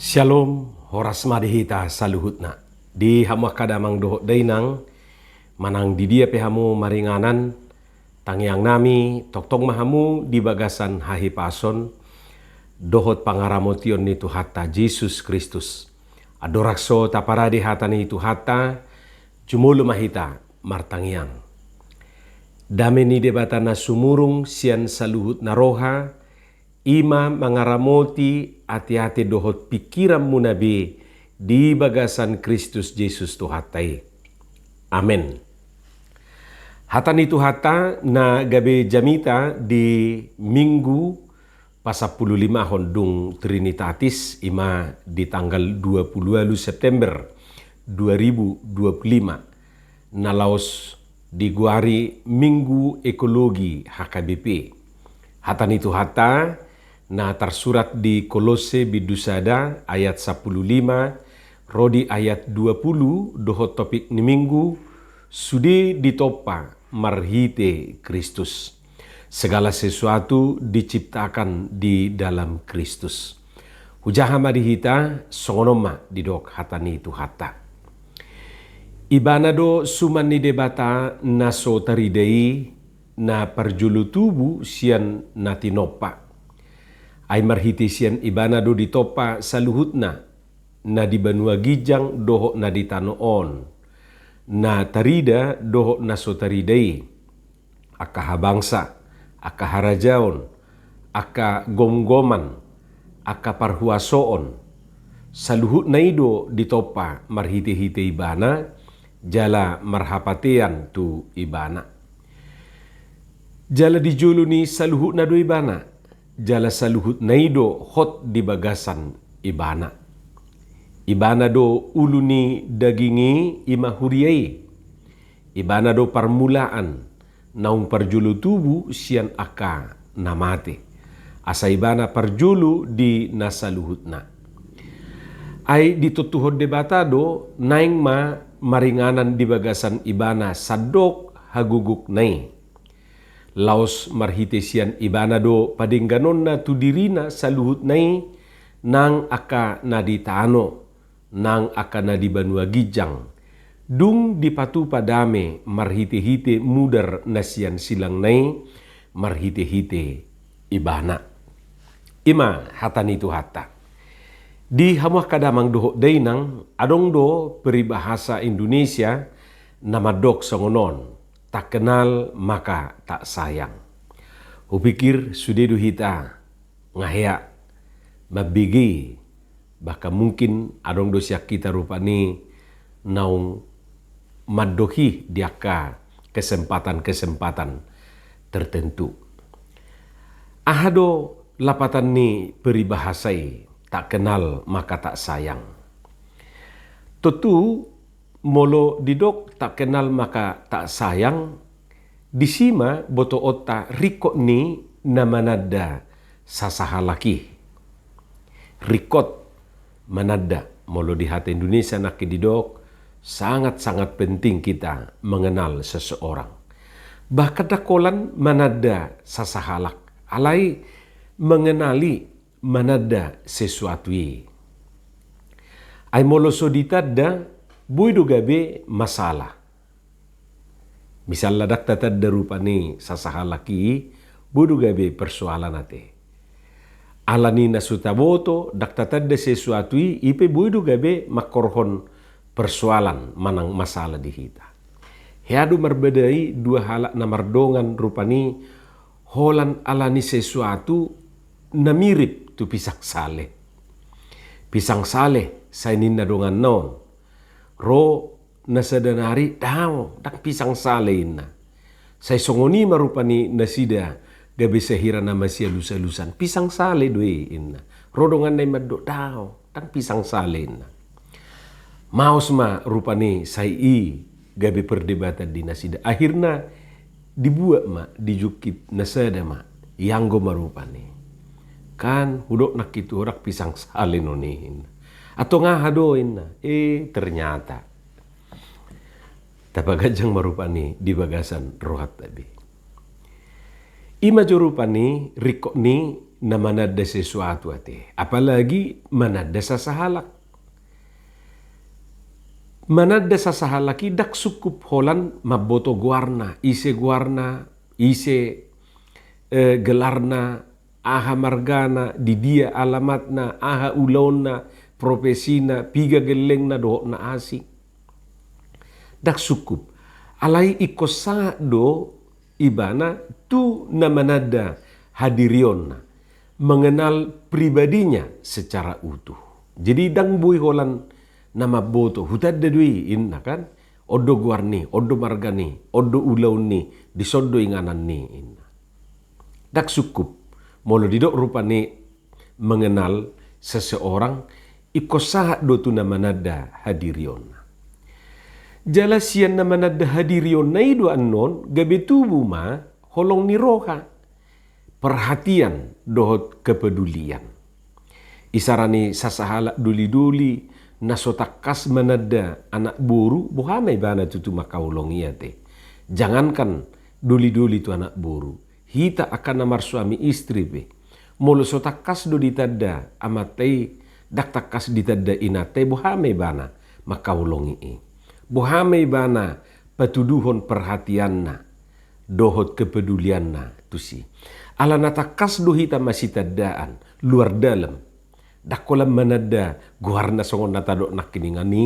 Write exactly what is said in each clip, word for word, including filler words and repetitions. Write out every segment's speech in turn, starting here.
Syalom, horas ma di hita saluhutna. Di hamu angka damang dohot dainang, manang di dia pe hamu maringanan, tangiang nami, tongtong ma hamu di bagasan hahipason dohot pangaramotion ni Tuhanta Jesus Kristus. Andorang so taparade hata ni Tuhanta, jumolo ma hita martangiang. Dame ni Debata na sumurung sian saluhut na roha, i ma mangaramoti ateate dohot pingkiranmuna be di bagasan Kristus Jesus Tuhanta i. Amen. Hata ni Tuhanta na gabe jamita di Minggu pasampululimahon dung Trinitatis, i ma di tanggal dua puluh walu September dua ribu dua puluh lima, na laos digoari Minggu Ekologi H K B P. Hata ni Tuhanta na tarsurat di Kolosse bindu sada ayat sampulu lima ro di ayat dua puluh, dohot topik ni Minggu, sude ditompa marhite Kristus. Segala sesuatu diciptakan di dalam Kristus. Hujaha ma di hita, songon on ma didok hata ni Tuhanta. Ibana do suman ni Debata na so tarida i, na parjolo tubu sian na tinompa. Ai marhite sian Ibana do ditompa saluhutna, na di banua ginjang dohot na di tano on, na tarida dohot na so tarida i, angka habangsa, angka harajaon, angka gomgoman, angka parhuasoon, saluhutna i do ditompa marhitehite Ibana, jala marhapatean tu Ibana. Jala di jolo ni saluhutna do Ibana, jala saluhutna i do hot di bagasan Ibana. Ibana do ulu ni daging i, i ma huria i. Ibana do parmulaan, naung parjolo tubu sian angka na mate. Asa Ibana parjolo di na saluhutna. Ai ditontuhon Debata do naeng ma maringanan di bagasan Ibana sandok hagogokna i. Laos marhite sian Ibana do padengganonna tu dirina saluhutna i, nang angka na di tano, nang angka na di banua ginjang. Dung dipatupa dame marhitehite mudar na sian silangna i, marhitehite Ibana. I ma hata ni Tuhanta. Di hamu angka damang dohot dainang, adong do peribahasa Indonesia na mandok songon on, tak kenal maka tak sayang. Hupikir sude do hita nga hea mambege, bahkan mungkin adong do sian hita rupani naung mandok i di angka kesempatan-kesempatan tertentu. Aha do lapatan ni peribahasa i, tak kenal maka tak sayang? Tontu molo didok tak kenal maka tak sayang, disi ma botoonta ringkot ni na mananda sasahalak i. Ringkot mananda, molo di hata Indonesia nangkin didok, sangat-sangat penting kita mengenal seseorang. Bahkan ndang holan mananda sasahalak, alai mengenali mananda sesuatu i. Ai molo so ditanda, boi do gabe masalah. Misalna ndang tatanda rupani sasahalak i, boi do gabe persoalan ate. Alani na so taboto, ndang tatanda sesuatu i, i pe boi do gabe mangkorhon persoalan manang masalah di hita. Hea do marbadai dua halak na mardongan rupani holan alani sesuatu na mirip tu pisang sale. Pisang sale, sai ninna donganna on. Ro na sada nari, dao, ndang pisang sale inna. Sai songon i ma rupani nasida gabe sahira na masialus-alusan. Pisang sale do i inna. Ro donganna i mandok, dao, ndang pisang sale inna. Maos ma rupani sai i gabe perdebatan di nasida. Akhirna dibuat ma, dijungkit na sada ma, ianggo ma rupani. Kan hudok nangkin tu ho ndang pisang sale on i inna. Antong aha do inna? Eh, ternyata tapaganjang ma rupani di bagasan rohanta be. I ma jo rupani ringkot ni na mananda sesuatu ate, apalagi mananda sasahalak. Mananda sasahalak i ndang sungkup holan mamboto goarna, ise goarna, ise, eh, gelarna, aha margana, di dia alamatna, aha ulaonna, profesina, piga gellengna dohot na asing. Ndang sungkup. Alai ingkon sahat do ibana tu na mananda hadirionna, mengenal pribadinya secara utuh. Jadi ndang boi holan na mamboto, hutanda do i, inna kan, on do goarni, on do margani, on do ulaonni, dison do ingananni, inna. Ndang sungkup. Molo didok rupani mengenal seseorang, ingkon sahat do tu na mananda hadirionna. Jala sian na mananda hadirionna i do annon gabe tubu ma holong ni roha, perhatian dohot kepedulian. Isarani sasahalak doli-doli na so tangkas mananda anak boru, boha ma ibana tutu mangkaholongi ate. Jangankan doli-doli tu anak boru, hita angka na marsuami istri pe, molo so tangkas do ditanda amanta i, ndang tangkas ditanda inanta i, boha ma ibana mangkaholongi i? Boha ma ibana patuduhon perhatianna dohot kepedulianna tusi? Ala na tangkas do hita masitandaan luar dalam. Ndang holan mananda goarna songon na tadok nangkiningan i,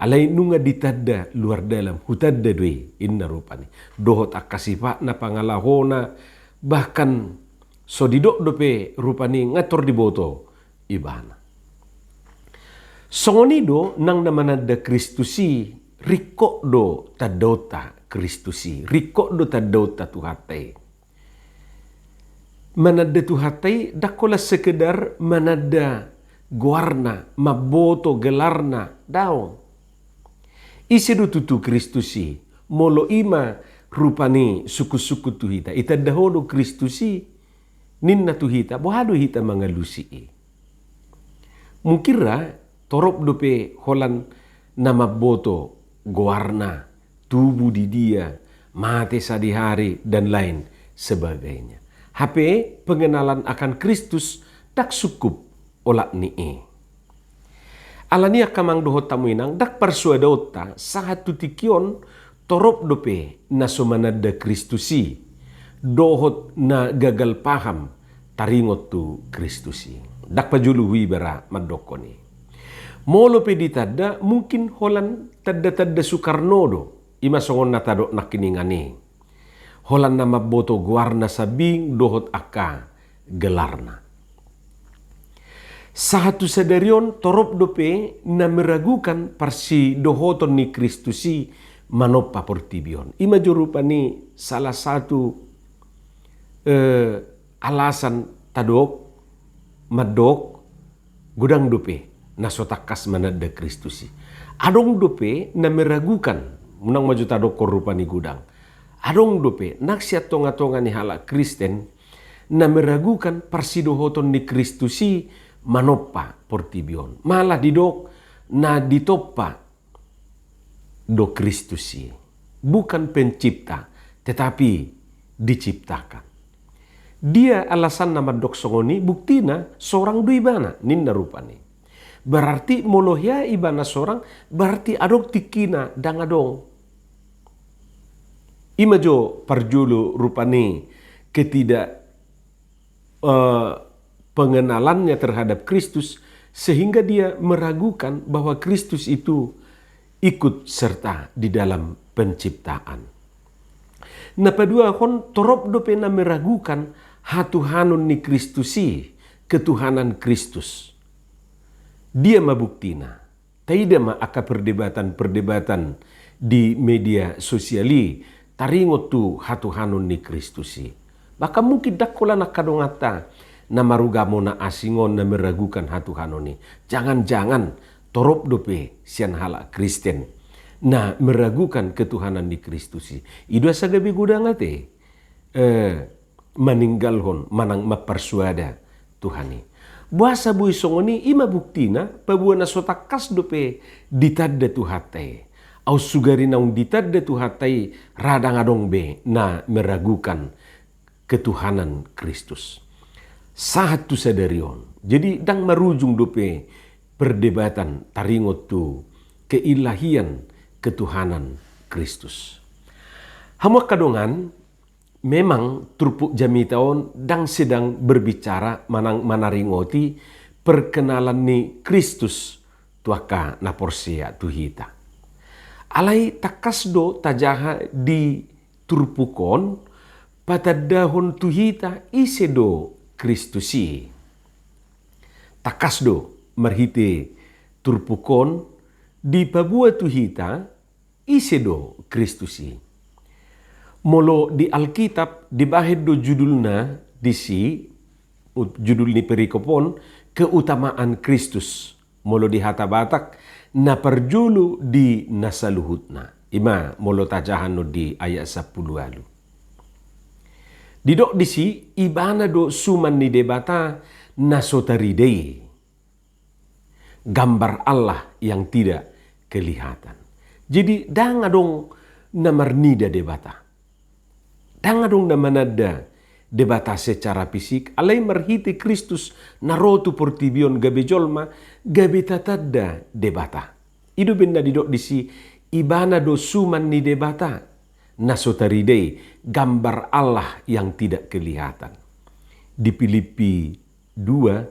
alai nunga ditanda luar dalam, hutanda do i, inna rupani. Dohot angka sifatna, pangalahona, bahkan so didok dope rupani nga tor diboto ibana. Songon i do nang na mananda Kristus i, ringkot do tandaonta Kristus i, ringkot do tandaonta Tuhanta i. Mananda Tuhanta i ndang holan sekedar mananda goarna, mamboto gelarna, daong. Ise do tutu Kristus i? Molo i ma rupani sungkun-sungkun tu hita, itanda ho do Kristus i, ninna tu hita, boha do hita mangalusi i? Mungkin ra torop dope holan na mamboto goarna, tubu di dia, mate sadihari, dan lain sebagainya. Hape pengenalan akan Kristus ndang sungkup olat ni i. Alani i angka amang dohot hamu inang, ndang parsuadaonta sahat tu tingki on torop dope na so mananda Kristus i dohot na gagal paham taringot tu Kristus i. Ndang pajolo huiba ra mandokkon i. Molo pe ditanda, mungkin holan tanda-tanda Sukarno do, i ma songon na tadok nangkiningan i. Holan na mamboto goarna sambing dohot angka gelarna. Sahat tu sadari on torop dope na meragukan parsidohoton ni Kristus i manompa portibi on. I ma jo rupani salah satu, eh, alasan tadok, mandok, godang dope na so tangkas mananda Kristus i. Adong dope na meragukan, unang ma jo tadokkon rupani godang. Adong dope nang sian tonga-tonga ni halak Kristen na meragukan parsidohoton ni Kristus i manompa portibi on. Malah didok na ditompa do Kristus i. Bukan pencipta, tetapi diciptakan. Dia alasanna mandok songon i? Buktina sorang do ibana, ninna rupani. Berarti molo hea ibana sorang, berarti adong tingkina ndang adong. I ma jo parjolo rupani ketidak eh, pengenalannya terhadap Kristus, sehingga dia meragukan bahwa Kristus itu ikut serta di dalam penciptaan. Na paduahon, torop dope na meragukan hatuhanon ni Kristus i, ketuhanan Kristus. Dia ma buktina? Taida ma angka perdebatan-perdebatan di media sosial i taringot tu hatuhanon ni Kristus i. Bahkan mungkin ndang holan angka donganta na marugamo na asing on na meragukan hatuhanon i. Jangan-jangan torop dope sian halak Kristen na meragukan ketuhanan ni Kristus i. I do asa gabe godang ate, eh, maninggalhon manang mamparsuada Tuhan i. Boasa boi songon i? I ma buktina, paboa na so tangkas dope ditanda Tuhanta i. Aut sugari naung ditanda Tuhanta i, ra ndang adong be na meragukan ketuhanan Kristus. sahat tu sadari on. Jadi, ndang marujung dope perdebatan taringot tu keilahian ketuhanan Kristus. Hamu angka dongan, memang turpuk jamita on ndang sedang berbicara manang manaringoti perkenalan ni Kristus tu angka na porsea tu hita. Alai tangkas do tajaha di turpuk on patandahon tu hita ise do Kristus i. Tangkas do marhite turpuk on dipaboa tu hita ise do Kristus i. Molo di Alkitab dibahen do judulna disi, ut-, judul ni perikop on, keutamaan Kristus. Molo di hata Batak, na parjolo di na saluhutna. Ima molo tajaha annon di ayat sampulu ualu. Didok disi, ibana do suman ni Debata na so tarida i. Gambar Allah yang tidak kelihatan. Jadi, ndang adong na marnida Debata. Ndang adong na mananda Debata secara fisik, alai marhite Kristus na ro tu portibi on gabe jolma, gabe tatanda Debata. I do umbahen na didok disi, ibana do suman ni Debata na so tarida i, gambar Allah yang tidak kelihatan. Di Filipi dua,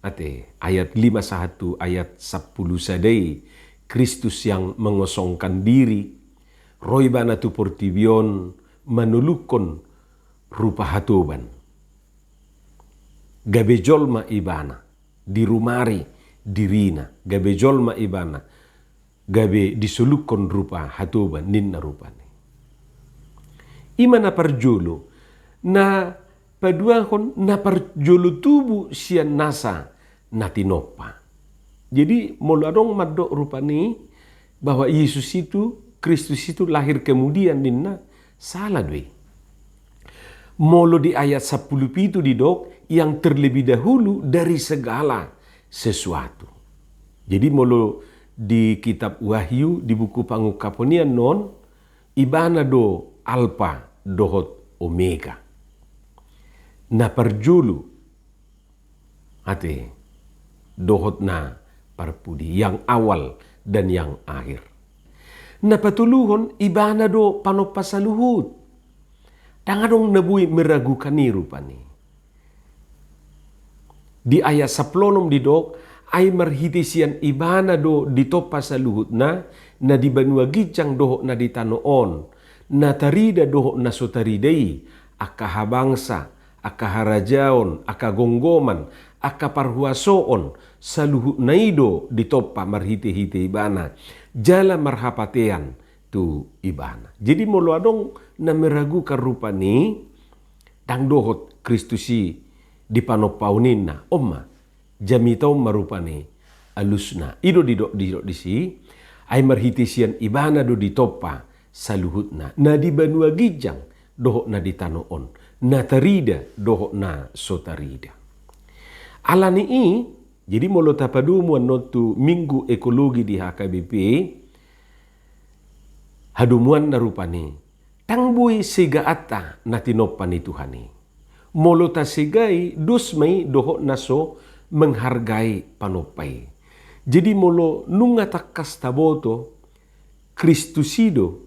ate, ayat lima sahat tu ayat sampulu sada i, Kristus yang mengosongkan diri, ro ibana tu portibi on manolukhon rupa hatoban. Gabe jolma ibana, dirumari dirina, gabe jolma ibana, gabe disolukhon rupa hatoban ninna rupani. Ima na parjolo, na paduahon na parjolo tubu sian nasa na tinompa. Jadi, molo adong mandok rupani bahwa Yesus itu, Kristus itu lahir kemudian ninna, salah do i. Molo di ayat sampulu pitu didok, yang terlebih dahulu dari segala sesuatu. Jadi, molo di kitab Wahyu, di buku Pangungkapon i annon, ibana do Alpa dohot Omega. Na parjolo, ate, dohot na parpudi, yang awal dan yang akhir. Na patoluhon, ibana do panompa saluhut. Ndang adong na boi meragukan i rupani. Di ayat sampulu onom didok, ai marhite sian ibana do ditompa saluhutna, na di banua ginjang dohot na di tano on, na tarida dohot na so tarida i, angka habangsa, angka harajaon, angka gomgoman, angka parhuasoon, saluhutna i do ditompa marhite-hite ibana, jala marhapatean tu ibana. Jadi molo adong na meragukan rupani, ndang dohot Kristus i dipanompahon ninna, on ma, jamita on ma rupani alusna. I do didok, didok disi, ai marhite sian ibana do ditompa saluhutna, na di banua ginjang dohot na di tano on, na tarida dohot na so tarida. Alani i, jadi molo tapadomu annon tu Minggu Ekologi di H K B P, hadomuanna rupani, ndang boi segaanta na tinompa ni Tuhan i. Molo tasegai, dos ma i dohot na so menghargai panompa i. Jadi molo nunga tangkas taboto Kristus i do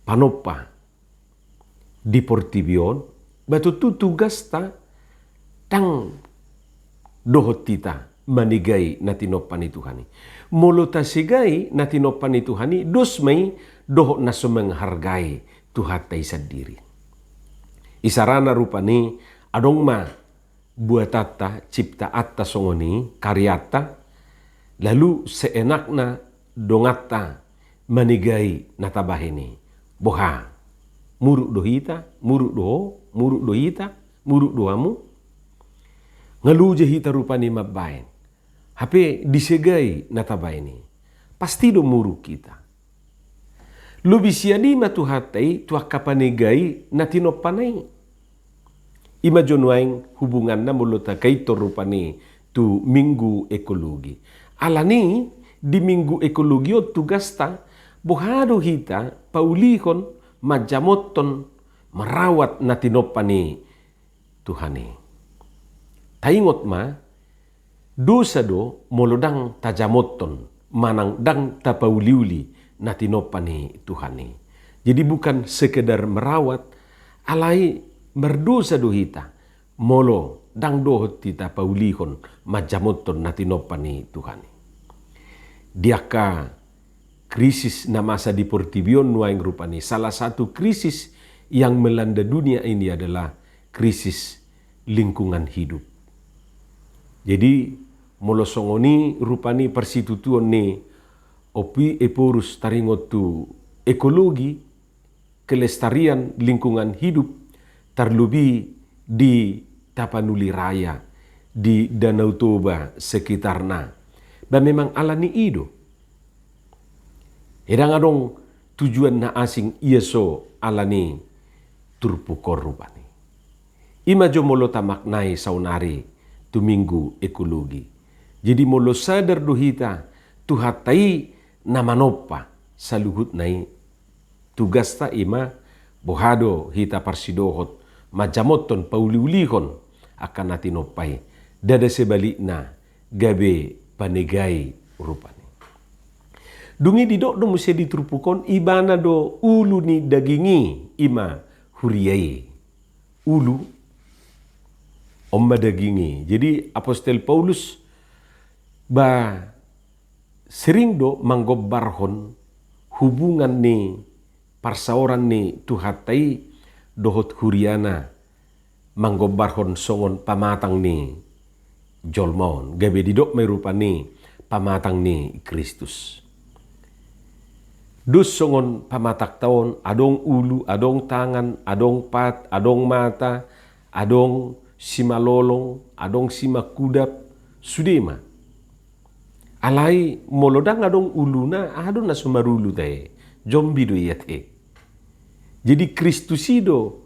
panompa di portibi on, ba tontu tugasta ndang dohot hita manegai na tinompa ni Tuhan i. Molo tasegai na tinompa ni Tuhan i, dos ma i dohot na so menghargai Tuhanta i sandiri. Isarana rupani, adong ma buatanta, ciptaanta songon i, karyanta, lalu seenakna donganta manegai na tabahen i. Boha? Muruk do hita, muruk do ho, muruk do hita, muruk do hamu? Nga loja hita rupani mambahen. Hape disegai na tabahen i, pasti do muruk hita. Lobi sian i ma Tuhanta i tu angka panegai na tinompana i. I ma jo nuaeng hubunganna molo takaithon rupani tu Minggu Ekologi. Alani di Minggu Ekologi on tugasta, boha do hita paulihon, manjamothon, marawat na tinompa ni Tuhan i. Taingot ma, dosa do molo ndang tajamothon manang ndang tapauliuli na tinompa ni Tuhan i. Jadi bukan sekedar merawat, alai mardosa do hita molo ndang dohot hita paulihon manjamothon na tinompa ni Tuhan i. Di angka krisis na masa di portibi on nuaeng rupani, salah satu krisis yang melanda dunia ini adalah krisis lingkungan hidup. Jadi molo songon i rupani parsitutuon ni Ompu Ephorus taringot tu ekologi, kelestarian lingkungan hidup, tarlobi di Tapanuli Raya, di Danau Toba sekitarna, ba memang alani i do. Ndang adong tujuan na asing ia so alani turpuk on rupani. I ma jo molo tamaknai saonari tu Minggu Ekologi. Jadi molo sadar do hita Tuhanta i na manompa saluhutna i, tugasta i ma boha do hita parsidohot manjamothon, pauliulihon angka na tinompa i, ndada sebalikna gabe panegai rupani. Dung i didok do muse di turpuk on, ibana do ulu ni daging i, i ma huria i. Ulu, on ma daging i. Jadi Apostel Paulus ba sering do manggombarhon hubungan ni parsaoran ni Tuhanta i dohot huriana, manggombarhon songon pamatang ni jolma on, gabe didok ma i rupani pamatang ni Kristus. Dos songon pamatangta on, adong ulu, adong tangan, adong pat, adong mata, adong simalolong, adong simangkudap, sude ma. Alai molo ndang adong uluna, aha do na so marulu tahe? Jombi do ia tahe. Jadi Kristus i do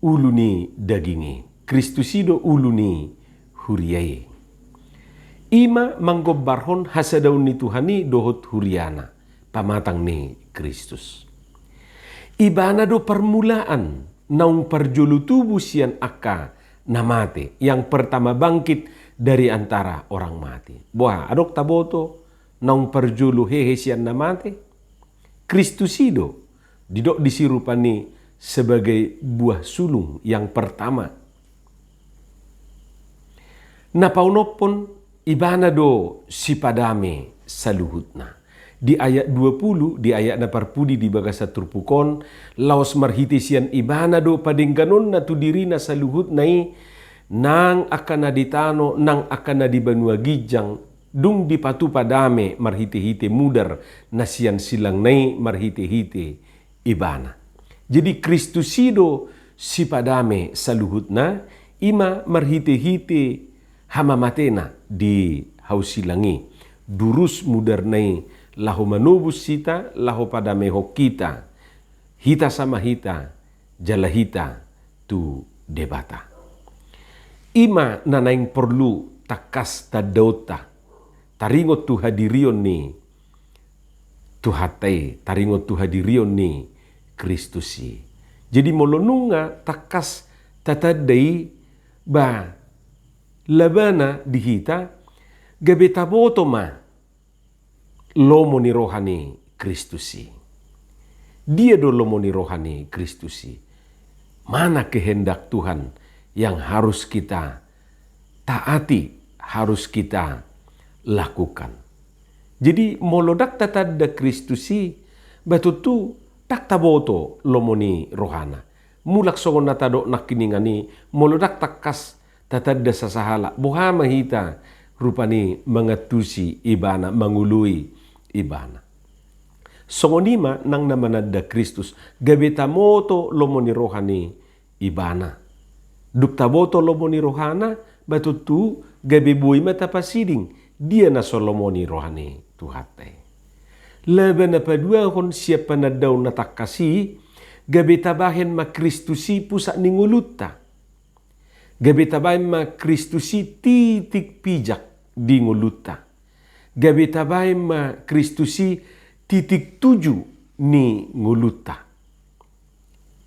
ulu ni daging i, Kristus i do ulu ni huria i. I ma manggombarhon hasadaon ni Tuhan i dohot huriana, pamatang ni Kristus. Ibana do parmulaan naung parjolo tubu sian angka na mate, yang pertama bangkit dari antara orang mati. Boha, adong taboto naung parjolo hehe sian na mate? Kristus i do, didok disi rupani sebagai buah sulung yang pertama. Na paonomhon, ibana do sipadame saluhutna. Di ayat dua pulu, di ayat na parpudi di bagasan turpuk on, laos marhite sian ibana do padengganonna tu dirina saluhutna i, nang angka na di tano, nang angka na di banua ginjang, dung dipatupa dame marhite-hite mudar na sian silangna i marhite-hite ibana. Jadi Kristus i do sipadame saluhutna, i ma marhite-hite hamamatena di hau silang i. Durus mudarna i laho manobus hita, laho padamehon hita, hita sama hita, jala hita tu Debata. I ma na naeng porlu tangkas tandaonta, taringot tu hadirion ni Tuhanta i, taringot tu hadirion ni Kristus i. Jadi molo nunga tangkas tatanda i, ba labana di hita, gabe taboto ma lomo ni roha ni Kristus i. Dia do lomo ni roha ni Kristus i? Mana kehendak Tuhan yang harus kita taati, harus kita lakukan? Jadi molo ndang tatanda Kristus i, ba tontu ndang taboto lomo ni rohana. Mulak songon na tadok nangkiningan i, molo ndang tangkas tatanda sasahalak, boha ma hita rupani mangantusi ibana, mangoloi ibana? Songon i ma nang na mananda Kristus, gabe taboto lomo ni roha ni ibana. Dung taboto lomo ni rohana, ba tontu gabe boi ma tapasiding dia na so lomo ni roha ni Tuhanta i. Laba na paduahon sian panandaon na tangkas i, gabe tabahen ma Kristus i pusat ni ngolunta. Gabe tabahen ma Kristus i titik pijak di ngolunta. Gabe tabahen ma Kristus i titik tuju ni ngolunta.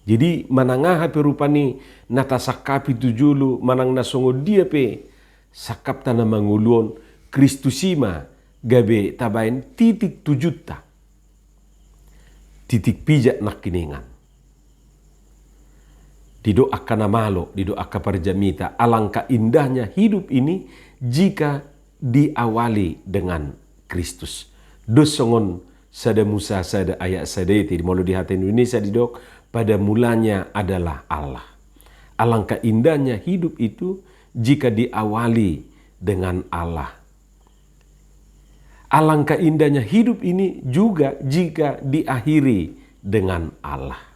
Jadi manang aha pe rupani na tasangkapi tu jolo, manang na songon dia pe sangkapta na mangolu on, Kristus i ma gabe tabaen titik tujunta, titik pijak nangkiningan. Didok angka na malo, didok angka parjamita, alangkah indahnya hidup ini jika diawali dengan Kristus. Dos songon sada Musa sada ayat sada i, jadi molo di hata Indonesia didok, pada mulanya adalah Allah. Alangkah indahnya hidup itu jika diawali dengan Allah. Alangkah indahnya hidup ini juga jika diakhiri dengan Allah.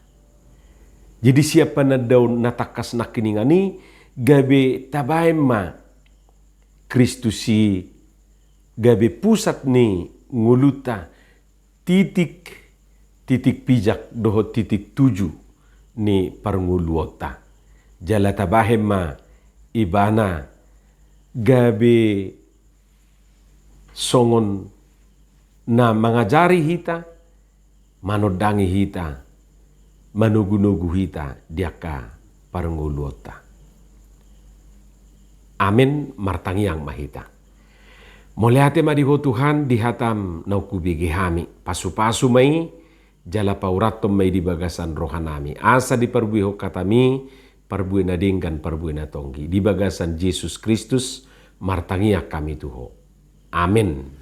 Jadi sian panandaon na tangkas nangkiningan i, gabe tabaen ma Kristus i gabe pusat ni ngolunta, titik, titik pijak dohot titik tuju ni parngoluonta. Jala tabaen ma ibana gabe songon na mangajari hita, manondangi hita, manogunogu hita di angka parngoluonta. Amen. Martangiang ma hita. Mauliate ma di Ho Tuhan di hatam naung hubege hami. Pasupasu ma i, jala paurathon ma i di bagasan rohanami, asa diparbuehon hatami parbue na denggan, parbue na tonggi. Di bagasan Jesus Kristus martangiang hami tu Ho. Amen.